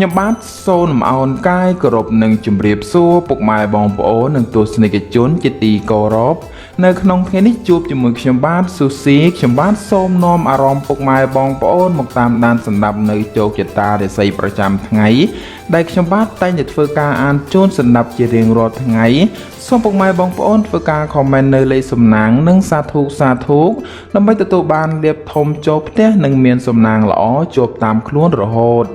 ខ្ញុំបាទសូមអោនកាយគោរពនិងជម្រាបសួរពុកម៉ែបងប្អូននិងទស្សនិកជនជាទីគោរពនៅក្នុងថ្ងៃនេះជួបជាមួយខ្ញុំបាទស៊ូស៊ីខ្ញុំបាទសូមនាំអារម្មណ៍ពុកម៉ែបងប្អូនមកតាមដានសម្រាប់នៅជោគជតារាសីប្រចាំថ្ងៃដែលខ្ញុំបាទតែងតែធ្វើការអានជូនសម្រាប់ជារៀងរាល់ថ្ងៃសូមពុកម៉ែបងប្អូនធ្វើការ comment នៅលេខសំណាងនិងសាធុសាធុដើម្បីទទួលបានលៀបធំចូលផ្ទះនិងមានសំណាងល្អជាប់តាមខ្លួនរហូត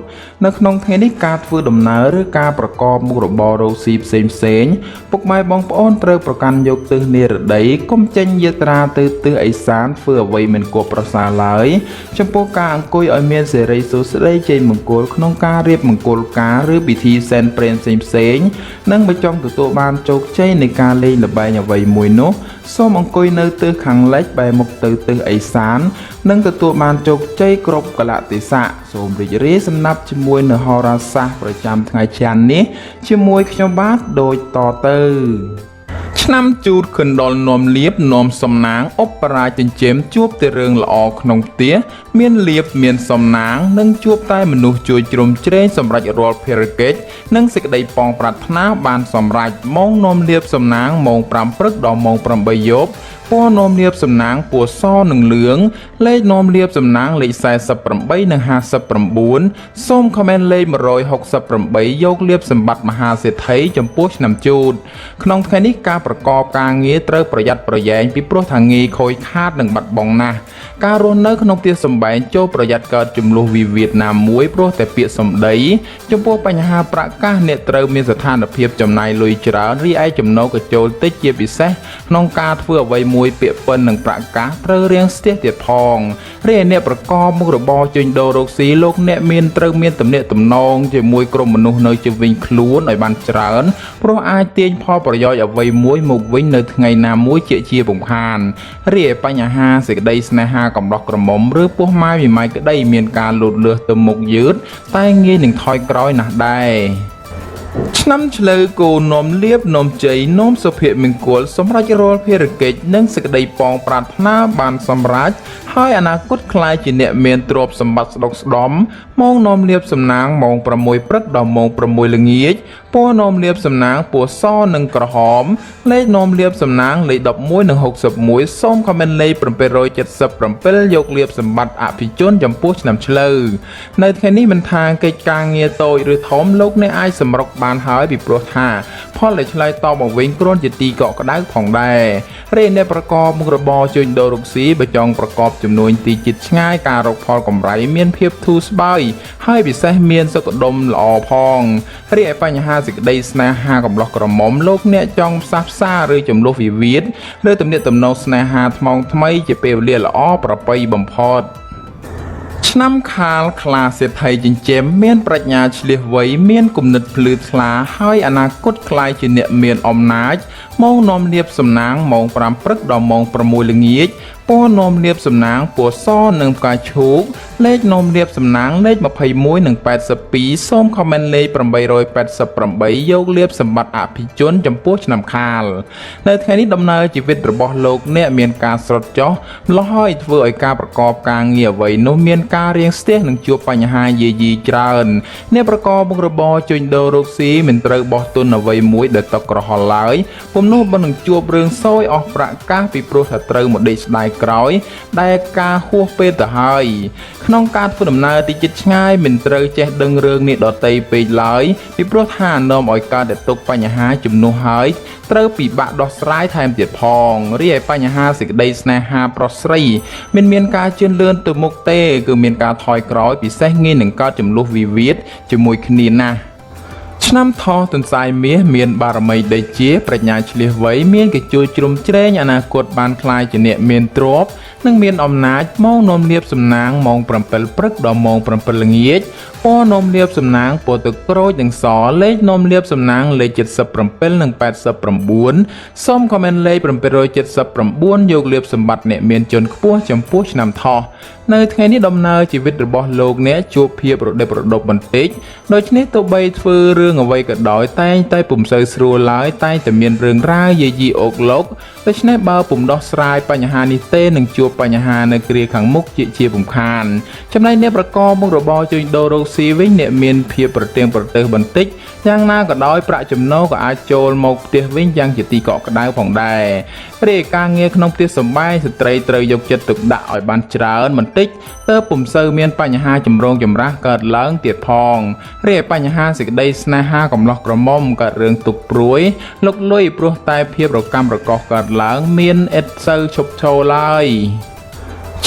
នៅក្នុងថ្ងៃនេះការធ្វើដំណើរឬការប្រកបមុខរបររកស៊ីផ្សេងផ្សេងៗពុកម៉ែបងប្អូនត្រូវប្រកាន់យកទិសនិរតីកុំចេញយាត្រាទៅទិសឦសានធ្វើអ្វីមិនគួរប្រសើរឡើយចំពោះការអង្គុយឲ្យមានសេរីសួស្តីជ័យមង្គលក្នុងការរៀបមង្គលការឬពិធីសែនព្រេនផ្សេងផ្សេងៗនិងបើចង់ទទួលបានជោគជ័យនៃការលេងល្បែងអ្វីមួយនោះសូមអង្គុយនៅទិសខាងលិចបែរមុខទៅទិសឦសាននិងទទួលបានជោគជ័យគ្រប់កលៈទេសៈសូមរីករាយសំណាប់ជាមួយនៅហោរាសាស្ត្រប្រចាំថ្ងៃច័ន្ទនេះជាមួយខ្ញុំបាទដូចតទៅ ឆ្នាំជូតខិនដល់នាំលៀបនាំសំណាងឧបរាជចិញ្ចែមជួបតែរឿងល្អក្នុងផ្ទះមានលៀបមានសំណាងនិងជួបតែមនុស្សជួយជ្រោមជ្រែងសម្រេចរាល់ភារកិច្ចនិងសេចក្តីប៉ងប្រាថ្នាបានសម្រេចម៉ោងនាំលៀបសំណាងម៉ោង5ព្រឹកដល់ម៉ោង8យប់ពណ៌នាំលៀបសំណាងពណ៌សនិងលឿងលេខនាំលៀបសំណាងលេខ48និង59សូមខមមិនលេខ168យកលៀបសម្បត្តិមហាសេដ្ឋីចំពោះឆ្នាំជូតក្នុងថ្ងៃនេះការប្រកបការងារត្រូវប្រយ័ត្នប្រយែងពីព្រោះថាងាយខូចខាតនិងបាត់បង់ណាស់ការរស់នៅក្នុងផ្ទះសម្បែងចូលប្រយ័ត្នកើតចំនួនវិវាទណាមួយព្រោះតែពាក្យសម្ដីចំពោះបញ្ហាប្រកាសអ្នកត្រូវមានស្ថានភាពចំណាយលុយច្រើនរីឯចំណូលក៏ចូលតិចជាពិសេសក្នុងការធ្វើអ្វីមួយពាក្យពិននិងប្រកាសត្រូវរៀងស្ទះទៀតផងរីឯអ្នកប្រកបមុខរបរជួញដូររកស៊ីលោកអ្នកមានត្រូវមានទំនាក់ទំនងជាមួយក្រុមមនុស្សនៅជុំវិញខ្លួនឲ្យបានច្រើនព្រោះអាចទាញផលប្រយោជន៍អ្វីមួយមកវិញនៅថ្ងៃណាមួយជាជាពំខានរីឯបញ្ហាសេចក្តីស្នេហាកំឡោះក្រមុំឬពោះម៉ាយមីម៉ាយក្តីមានការលូតលាស់ទៅមុខយឺតតែងាយនឹងថយក្រោយណាស់ដែរ ឆ្នាំឆ្លូវគោនាំលៀបនាំជ័យនាំសុភមង្គលសម្រេចរាល់ភារកិច្ចនិងសេចក្តីប៉ងប្រាថ្នាបានសម្រេចហើយអនាគតក្លាយជាអ្នកមានទ្រព្យសម្បត្តិស្ដុកស្ដំម៉ោងនាំលៀបសំណាងម៉ោង6ព្រឹកដល់ម៉ោង6ល្ងាចពណ៌នាំលៀបសំណាងពណ៌សនិងក្រហមលេខនាំលៀបសំណាងលេខ11និង61សូមខមមិនលេខ777យកលៀបសម្បត្តិអភិជនចំពោះឆ្នាំឆ្លូវនៅថ្ងៃនេះមិនថាកិច្ចការងារតូចឬធំលោកអ្នកអាចសម្រុកបានហើយពីព្រោះថាផលដែលឆ្លើយតបមកវិញគ្រាន់ជាទីកក់ក្ដៅផងដែររីឯអ្នកប្រកបមុខរបរជួញដូររុកស៊ីបើចង់ប្រកបចំនួនទីជិតឆ្ងាយការរកផលកម្រៃមានភាពធូរស្បើយហើយពិសេសមានសុខដុមល្អផងរីឯបញ្ហាសេចក្តីស្នេហាកំឡោះក្រមុំលោកអ្នកចង់ផ្សះផ្សាឬចំនួនវិវាទឬទំនាក់ទំនងស្នេហាថ្មងថ្មីជាពេលវេលាល្អប្រពៃបំផុត ឆ្នាំខាលខ្លាសេដ្ឋីចិញ្ចែមមានប្រាជ្ញាឆ្លៀសវៃមានគំនិតភ្លឺថ្លាហើយអនាគតក្លាយជាអ្នកមានអំណាចម៉ោងនាំលៀបសំណាងម៉ោង5ព្រឹកដល់ម៉ោង6ល្ងាចពណ៌នាំលៀបសំណាងពណ៌សនិងផ្កាឈូកលេខនាំលៀបសំណាងលេខ21និង82សូមខមមិនលេខ888យកលៀបសម្បត្តិអភិជនចំពោះឆ្នាំខាលនៅថ្ងៃនេះដំណើរជីវិតរបស់លោកអ្នកមានការស្រុតចុះម្ល៉េះហើយធ្វើឲ្យការប្រកបការងារអ្វីនោះមានការរៀងស្ទះនិងជួបបញ្ហាយាយីច្រើនអ្នកប្រកបមុខរបរជួញដូររកស៊ីមិនត្រូវបោះទុនអ្វីមួយដែលតក់ក្រហល់ឡើយពុំនោះបើនឹងជួបរឿងសយអស់ប្រាក់កាសពីព្រោះថាត្រូវមកដេកស្ដាយក្រោយដែលការហួសពេលទៅហើយក្នុងការធ្វើដំណើរទីជិតឆ្ងាយមិនត្រូវចេះដឹងរឿងនេះដតីពេកឡើយពីព្រោះថានាំឲ្យកើតតែទុកបញ្ហាជំនួសហើយត្រូវពិបាកដោះស្រាយថែមទៀតផងរីឯបញ្ហាសេចក្តីស្នេហាប្រុសស្រីមិនមានការជឿនលឿនទៅមុខទេគឺមានការថយក្រោយពិសេសងាយនឹងកើតចំនួនវិវាទជាមួយគ្នាណាស់ឆ្នាំថោះទន្សាយមាសមានបារមីដេជាប្រាជ្ញាឆ្លៀសវៃមានគេជួយជ្រោមជ្រែងអនាគតបានក្លាយជាអ្នកមានទ្រព្យនិងមានអំណាចម៉ោងនាំលៀបសំណាងម៉ោង7ព្រឹកដល់ម៉ោង7ល្ងាចពណ៌នាំលៀបសំណាងពណ៌ទឹកក្រូចនិងសលេខនាំលៀបសំណាងលេខ77និង89សូមខមមិនលេខ779យកលៀបសម្បត្តិអ្នកមានជនខ្ពស់ចំពោះឆ្នាំថោះនៅថ្ងៃនេះដំណើរជីវិតរបស់លោកអ្នកជួបភាពរដិបរដប់បន្តិចដូច្នេះទោះបីធ្វើរឿងអ្វីក៏ដោយតែងតែពុំសូវស្រួលឡើយតែងតែមានរឿងរ៉ាវយាយីអូកលោកដូច្នេះបើពុំដោះស្រាយបញ្ហានេះទេនឹងជួបបញ្ហានៅគ្រាខាងមុខជាជាពំខានចំណែកអ្នកប្រកបមុខរបរជួញដូររក ស៊ីវិញអ្នកមានភាពប្រទៀងប្រទើសបន្តិចយ៉ាងណាក៏ដោយប្រាក់ចំណូលក៏អាចចូលមកផ្ទះវិញយ៉ាងជាទីកក់ក្ដៅផងដែររីឯការងារក្នុងផ្ទះសម្បែងស្ត្រីត្រូវយកចិត្តទុកដាក់ឲ្យបានច្រើនបន្តិចទើបពុំសូវមានបញ្ហាចម្រូងចម្រាសកើតឡើងទៀតផងរីឯបញ្ហាសេចក្តីស្នេហាកំឡោះក្រមុំកើតរឿងទុកព្រួយលុកលុយព្រោះតែភាពរកាំរកោសកើតឡើងមានឥតសូវឈប់ឈរឡើយ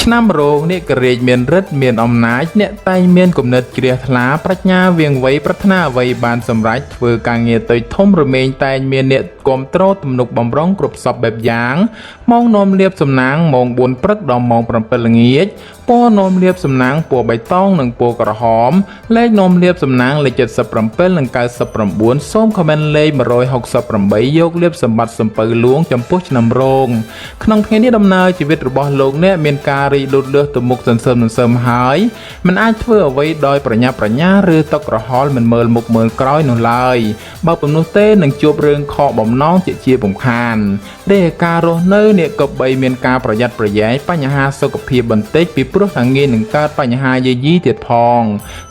ឆ្នាំរោងនេះករាជមានរិទ្ធមានអំណាចអ្នកតែងមានគំនិតជ្រះថ្លាប្រាជ្ញាវៀងវៃប្រាថ្នាអ្វីបានសម្រេចធ្វើការងារតូចធំរមែងតែងមានអ្នកគាំទ្រទំនុកបំរុងគ្រប់សពបែបយ៉ាងម៉ោងនាំលៀបសំណាងម៉ោង4ព្រឹកដល់ម៉ោង7ល្ងាចពណ៌នាំលៀបសំណាងពណ៌បៃតងនិងពណ៌ក្រហមលេខនាំលៀបសំណាងលេខ77និង99សូមខមមិនលេខ168យកលៀបសម្បត្តិសំពៅលួងចំពោះឆ្នាំរោងក្នុងថ្ងៃនេះដំណើរជីវិតរបស់លោកអ្នកមានការរីកលូតលាស់ទៅមុខសន្សឹមសន្សឹមហើយមិនអាចធ្វើអ្វីដោយប្រញាប់ប្រញាល់ឬតក់ក្រហល់មិនមើលមុខមើលក្រោយនោះឡើយបើពុំនោះទេនឹងជួបរឿងខកបំណងជាពំខានរីឯការរស់នៅអ្នកក៏បីមានការប្រយ័ត្នប្រយែងបញ្ហាសុខភាពបន្តិចពីព្រោះថាងាយនឹងកើតបញ្ហាយាយីទៀតផង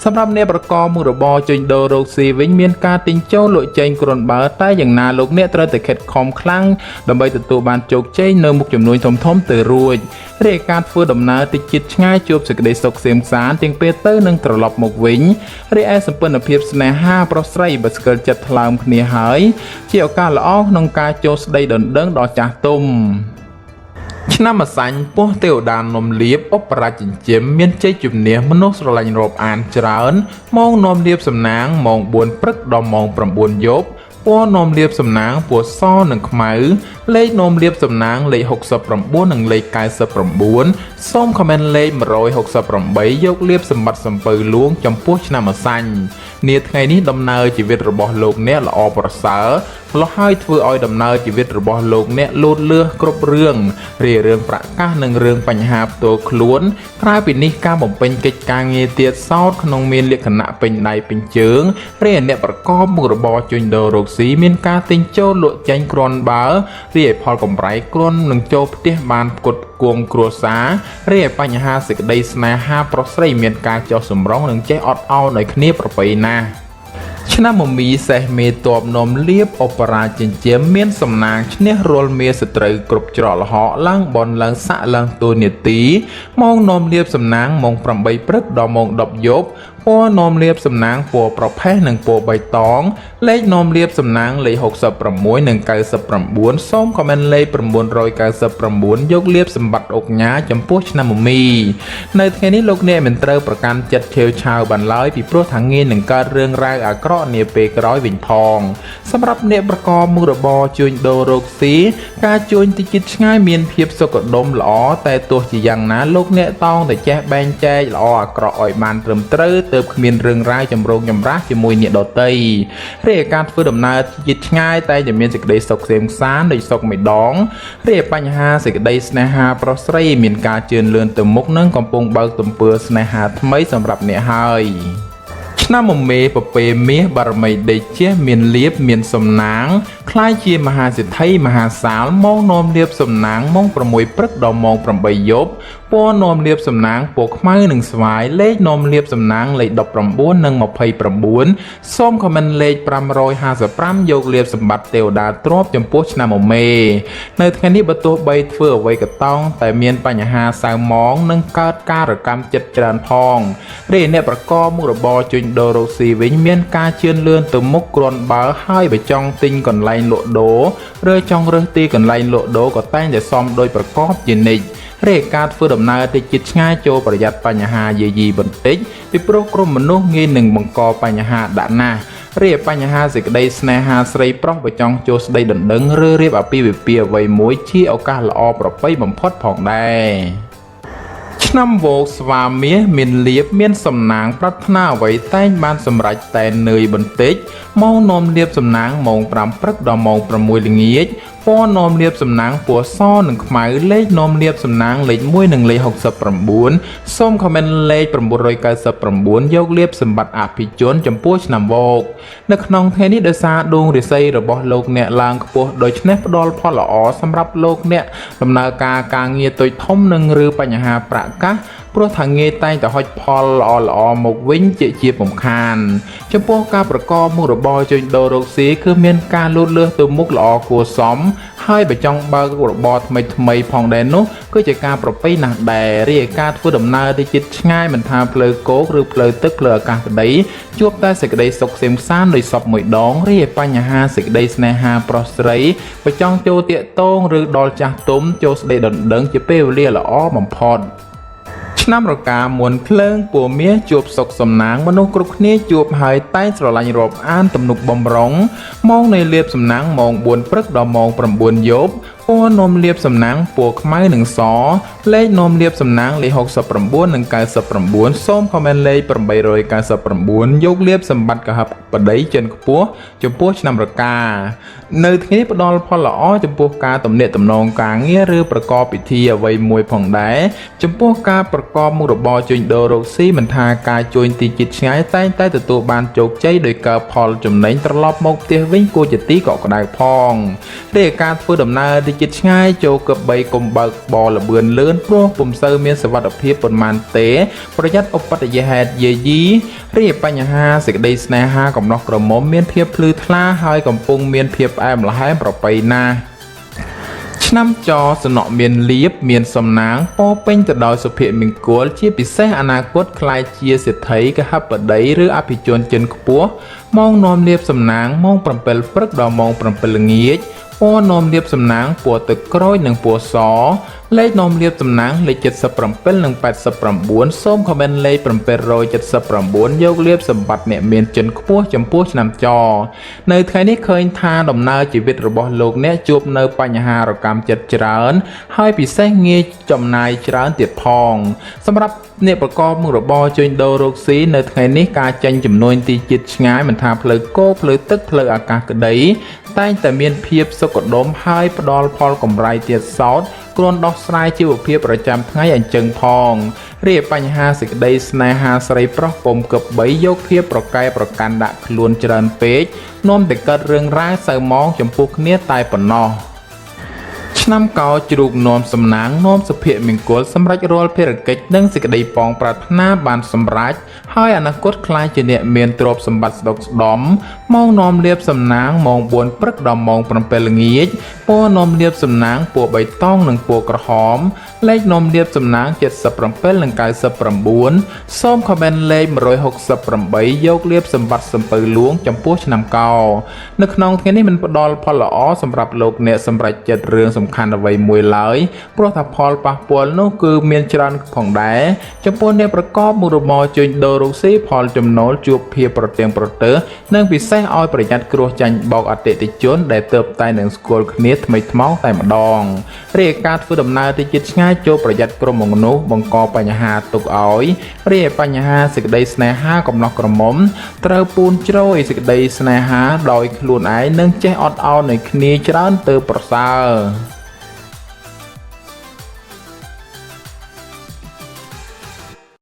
សម្រាប់អ្នកប្រកបមុខរបរជួញដូររកស៊ីវិញមានការទិញចូលលក់ចេញគ្រាន់បើតែយ៉ាងណាលោកអ្នកត្រូវតែខិតខំខ្លាំងដើម្បីទទួលបានជោគជ័យនៅមុខចំនួនធំៗទៅរួចរីឯការធ្វើដំណើរតិចជាតិឆ្ងាយជួបសេចក្តីសុខក្សេមក្សាន្តទាំងពេលទៅនឹងត្រឡប់មកវិញរីឯសម្ព័ន្ធភាពស្នេហាប្រុសស្រីបើស្គាល់ចិត្តថ្លើមគ្នាហើយជាឱកាសល្អក្នុងការចូលស្ដីដណ្ដឹងដល់ចាស់ទុំឆ្នាំម្សាញ់ពោះទេវតានំលៀបឧបរាជចិញ្ចឹមមានជ័យជំនះមនុស្សស្រឡាញ់រាប់អានច្រើនម៉ោងនាំលៀបសំណាងម៉ោង4ព្រឹកដល់ម៉ោង9យប់ពណ៌នាំលៀបសំណាងពណ៌សនិងខ្មៅលេខនាំលៀបសំណាងលេខ69និងលេខ99សូមខមមិនលេខ168យកលៀបសម្បត្តិសំពៅលួងចំពោះឆ្នាំម្សាញ់នាថ្ងៃនេះដំណើរជីវិតរបស់លោកអ្នកល្អប្រសើរម្ល៉េះហើយធ្វើឲ្យដំណើរជីវិតរបស់លោកអ្នកលូតលាស់គ្រប់រឿងរីរឿងប្រកាសនិងរឿងបញ្ហាផ្ទាល់ខ្លួនក្រៅពីនេះការបំពេញកិច្ចការងារទៀតសោតក្នុងមានលក្ខណៈពេញដៃពេញជើងរីឯអ្នកប្រកបមុខរបរជួញដូររកស៊ីមានការទិញចូលលក់ចេញគ្រាន់បើរីឯផលកម្រៃគ្រាន់នឹងចូលផ្ទះបានផ្គត់ផ្គង់គ្រួសាររីឯបញ្ហាសេចក្តីស្នេហាប្រុសស្រីមានការចោះសម្រុងនិងចេះអត់ឱនឲ្យគ្នាប្រពៃណាស់ឆ្នាំមមីសេះមេតបនំលៀបអបរាជចិញ្ចៀមមានសំណាងឈ្នះរាល់មេសត្រូវគ្រប់ច្រកល្ហកឡើងបនឡើងសាក់ឡើងតួនាទីម៉ោងនំលៀបសំណាងម៉ោង8ព្រឹកដល់ម៉ោង10យប់ពណ៌នាំលៀបសំណាងពណ៌ប្រផេះនិងពណ៌បៃតងលេខនាំលៀបសំណាងលេខ66និង99សូមខមមិនលេខ999យកលៀបសម្បត្តិអុកញ៉ាចំពោះឆ្នាំមមីនៅថ្ងៃនេះលោកអ្នកមិនត្រូវប្រកាន់ចិត្តឆេវឆាវបានឡើយពីព្រោះថាងាយនឹងកើតរឿងរ៉ាវអាក្រក់នាពេលក្រោយវិញផងសម្រាប់អ្នកប្រកបមុខរបរជួញដូររកស៊ីការជួញទីជិតឆ្ងាយមានភាពសុខដុមល្អតែទោះជាយ៉ាងណាលោកអ្នកតោងតែចេះបែងចែកល្អអាក្រក់ឲ្យបានត្រឹមត្រូវទើបគ្មានរឿងរ៉ាវចម្រូងចម្រាសជាមួយអ្នកដទៃរីឯការធ្វើដំណើរជិតឆ្ងាយតែจะមានសេចក្តីសុខក្សេមក្សាន្តដូចសុខមួយដងរីឯបញ្ហាសេចក្តីស្នេហាប្រុសស្រីមានការជឿនលឿនទៅមុខនឹងកំពុងបើកទំព័រស្នេហាថ្មីសម្រាប់អ្នកហើយឆ្នាំមមេពពេមាសបារមីដេជះមានលៀបមានសំណាងក្លាយជាមហាសេដ្ឋីមហាសាលម៉ោងនាំលៀបសំណាងម៉ោង6ព្រឹកដល់ម៉ោង8យប់ពណ៌នាំលៀបសំណាងពណ៌ខ្មៅនិងស្វាយលេខនាំលៀបសំណាងលេខ19និង29សូមខមមិនលេខ555យកលៀបសម្បត្តិទេវតាទ្របចំពោះឆ្នាំមមេនៅថ្ងៃនេះបើទោះបីធ្វើអ្វីក៏តោងតែមានបញ្ហាសៅមងនិងកើតការរកម្មចិត្តច្រើនផងរីឯអ្នកប្រកបមុខរបរជួញដូររកស៊ីវិញមានការជឿនលឿនទៅមុខគ្រាន់បើហើយបើចង់ទិញកន្លែងលក់ដូរឬចង់រើសទីកន្លែងលក់ដូរក៏តែងតែសមដោយប្រកបជានិច្ចរីឯការធ្វើដំណើរទៅជិតឆ្ងាយចូលប្រយ័ត្នបញ្ហាយាយីបន្តិចពីព្រោះក្រុមមនុស្សងាយនឹងបង្កបញ្ហាដាក់ណាស់រីឯបញ្ហាសេចក្តីស្នេហាស្រីប្រុសបើចង់ចូលស្ដីដណ្ដឹងឬរៀបអាពាហ៍ពិពាហ៍អ្វីមួយជាឱកាសល្អប្រពៃបំផុតផងដែរឆ្នាំវោកស្វាមាសមានលៀបមានសំណាងប្រាថ្នាអ្វីតែងបានសម្រេចតែនឿយបន្តិចម៉ោងនាំលៀបសំណាងម៉ោង5ព្រឹកដល់ម៉ោង6ល្ងាចពណ៌នាំលៀបសំណាងពណ៌សនិងខ្មៅលេខនាំលៀបសំណាងលេខ1និងលេខ69សូមខមមិនលេខ999យកលៀបសម្បត្តិអភិជនចំពោះឆ្នាំវោកនៅក្នុងថ្ងៃនេះដោយសារដួងរាសីរបស់លោកអ្នកឡើងខ្ពស់ដូច្នេះផ្ដល់ផលល្អសម្រាប់លោកអ្នកដំណើរការការងារតូចធំនិងឬបញ្ហាប្រកាស ព្រោះថាងាយតែងតែហុចផលល្អៗមកវិញជាជាពំខាន ចំពោះការប្រកបមុខរបរជួញដូររកស៊ីគឺមានការលូតលាស់ទៅមុខល្អគួរសមហើយបើចង់បើករបរថ្មីថ្មីផងដែរនោះគឺជាការប្រពៃណាស់ដែររីឯការធ្វើដំណើរទៅជិតឆ្ងាយមិនថាផ្លូវគោកឬផ្លូវទឹកផ្លូវអាកាសក្តីជួបតែសេចក្តីសុខក្សេមក្សាន្តដោយសពមួយដងរីឯបញ្ហាសេចក្តីស្នេហាប្រុសស្រីបើចង់ចូលទាក់ទងឬដល់ចាស់ទុំចូលស្ដីដណ្ដឹងជាពេលវេលាល្អបំផុត ឆ្នាំរកាមុនភ្លើងពូមាសជួបសុខសំណាងមនុស្សគ្រប់គ្នាជួបហើយតែងស្រឡាញ់រាប់អានទំនុកបំរុងម៉ោងនៃលៀបសំណាងម៉ោង4ព្រឹកដល់ម៉ោង9យប់ពណ៌នាំលៀបសំណាងពណ៌ខ្មៅនិងសលេខនាំលៀបសំណាងលេខ69និង99សូមខមមិនលេខ899យកលៀបសម្បត្តិកហបតីចិនខ្ពស់ចំពោះឆ្នាំរកានៅថ្ងៃនេះផ្ដល់ផលល្អចំពោះការទំនាក់ទំនងការងារឬប្រកបពិធីអ្វីមួយផងដែរចំពោះការប្រកបមុខរបរជួញដូររកស៊ីមិនថាការជួញទីជិតឆ្ងាយតែងតែទទួលបានជោគជ័យដោយការផលចំណេញត្រឡប់មកផ្ទះវិញគួរជាទីកក់ក្ដៅផងរីឯការធ្វើដំណើរទីជិតឆ្ងាយចូលកបីកុំបើកបរល្បឿនលឿនព្រោះពុំសូវមានសុវត្ថិភាពប៉ុន្មានទេប្រយ័ត្នឧបទ្ទវហេតុយាយីរីឯបញ្ហាសេចក្តីស្នេហាកំណោះក្រមុំមានភាពភ្លឺថ្លាហើយកំពុងមានភាពផ្អែមល្ហែមប្រពៃណាស់ឆ្នាំចសំណក់មានលៀបមានសំណាងពោពេញទៅដោយសុភមង្គលជាពិសេសអនាគតក្លាយជាសេដ្ឋីកហបតីឬអភិជនជនខ្ពស់ម៉ោងនាំលៀបសំណាងម៉ោង7ព្រឹកដល់ម៉ោង7ល្ងាចពណ៌នាំលៀបសំណាងពណ៌ទឹកក្រូចនិងពណ៌សលេខនាំលៀបសំណាងលេខ77និង89សូមខមមិនលេខ779យកលៀបសម្បត្តិអ្នកមានជនខ្ពស់ចំពោះឆ្នាំចនៅថ្ងៃនេះឃើញថាដំណើរជីវិតរបស់លោកអ្នកជួបនៅបញ្ហារកម្មចិត្តច្រើនហើយពិសេសងាយចំណាយច្រើនទៀតផងសម្រាប់អ្នកប្រកបមុខរបរជួញដូររកស៊ីនៅថ្ងៃនេះការចេញចំនួនទីជិតឆ្ងាយមិនថាផ្លូវគោកផ្លូវទឹកផ្លូវអាកាសក្តីតែងតែមានភាពសុខដុមហើយផ្ដល់ផលកម្រៃទៀតសោតគ្រាន់ដោះស្រាយជីវភាពប្រចាំថ្ងៃអញ្ចឹងផងរីឯបញ្ហាសេចក្តីស្នេហាស្រីប្រុសពុំគប្បីយកភាពប្រកែប្រកាន់ដាក់ខ្លួនច្រើនពេកនាំតែកើតរឿងរ៉ាវសៅហ្មងចំពោះគ្នាតែប៉ុណ្ណោះឆ្នាំកោជ្រូកនាំសំណាងនាំសុភមង្គលសម្រេចរាល់ភារកិច្ចនិងសេចក្តីប៉ងប្រាថ្នាបានសម្រេចហើយអនាគតក្លាយជាអ្នកមានទ្រព្យសម្បត្តិស្ដុកស្ដំម៉ោងនាំលៀបសំណាងម៉ោង4ព្រឹកដល់ម៉ោង7ល្ងាចពណ៌នាំលៀបសំណាងពណ៌បៃតងនិងពណ៌ក្រហមលេខនាំលៀបសំណាង77និង99សូមខមមិនលេខ168យកលៀបសម្បត្តិសំពៅលួងចំពោះឆ្នាំកោនៅក្នុងថ្ងៃនេះមិនផ្ដល់ផលល្អសម្រាប់លោកអ្នកសម្រេចចិត្តរឿងសំខាន់អ្វីមួយឡើយព្រោះថាផលប៉ះពាល់នោះគឺមានច្រើនផងដែរចំពោះអ្នកប្រកបមុខរបរជួញដូររកស៊ីផលចំណូលជួបភាពប្រទាំងប្រទើនិងពិសេសឲ្យប្រយ័ត្នគ្រោះចាញ់បោកអតិថិជនដែលទើបតែនឹងស្គាល់គ្នាថ្មីថ្មោងតែម្ដងរីឯការធ្វើដំណើរទៅជិតឆ្ងាយចូលប្រយ័ត្នក្រុមមនុស្សបង្កបញ្ហាទុកឲ្យរីឯបញ្ហាសេចក្តីស្នេហាកំណោះក្រមុំត្រូវពូនជ្រោយសេចក្តីស្នេហាដោយខ្លួនឯងនិងចេះអត់ឱនឲ្យគ្នាច្រើនទៅប្រសើរ។